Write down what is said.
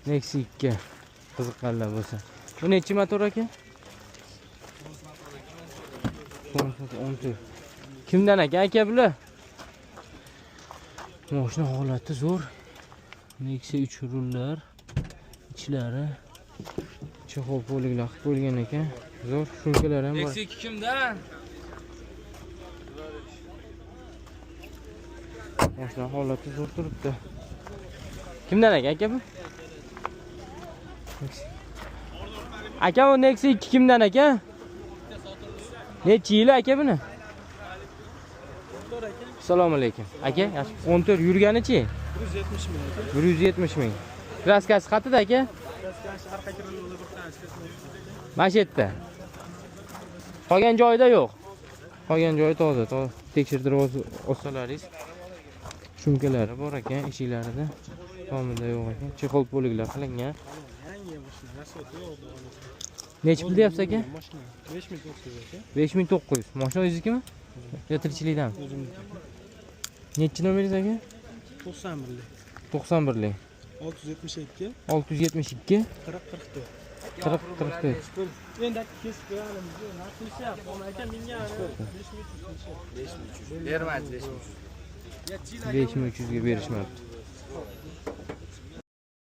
Nexia 2 qiziqqanlar bo'lsa. Bu nechi motor aka? 14. Kimdan aka aka bular? Mashina holati zo'r. Nexia 3 rullar, ichlari chexol poliklar qilib qo'yilgan ekan. Zo'r, shumkalar ham bor. Nexia 2 kimdan? Mashina holati zo'r turibdi. Kimdan aka aka bu? Aka bu Nexia 2 kimdan aka? Necha yili aka buni? Assalomu alaykum. Aka, yaxshi. 14 yurganichi? 170 ming aka. 170 ming. Kraskasi qatida aka? Kraskasi arqa kirillida bir tanasi. Mana shu yerda. Qolgan joyida yo'q. Qolgan joyi toza, toza. Tekshirtirib olsalaringiz. Shumkalari bor ekan eshiklarida. Tomida yo'q ekan. Chexol poliklar qilingan. Yangi mashina, rasxodi yo'q. Necha pul deyapsiz aka? Mashina 5900 aka. 5900. Mashina o'zingiznikimi? Yo tirikchilikdanmi? O'zimniki. Nechi nomeringiz aka? 91lik. 91lik. 672 672 40 44. 40 44. Endi kesib qo'yamiz. Narx qilishyapti. Aka menga 5300 qilishyapti. 5300. Bermaydi 5300. 5300 ga berishmabdi.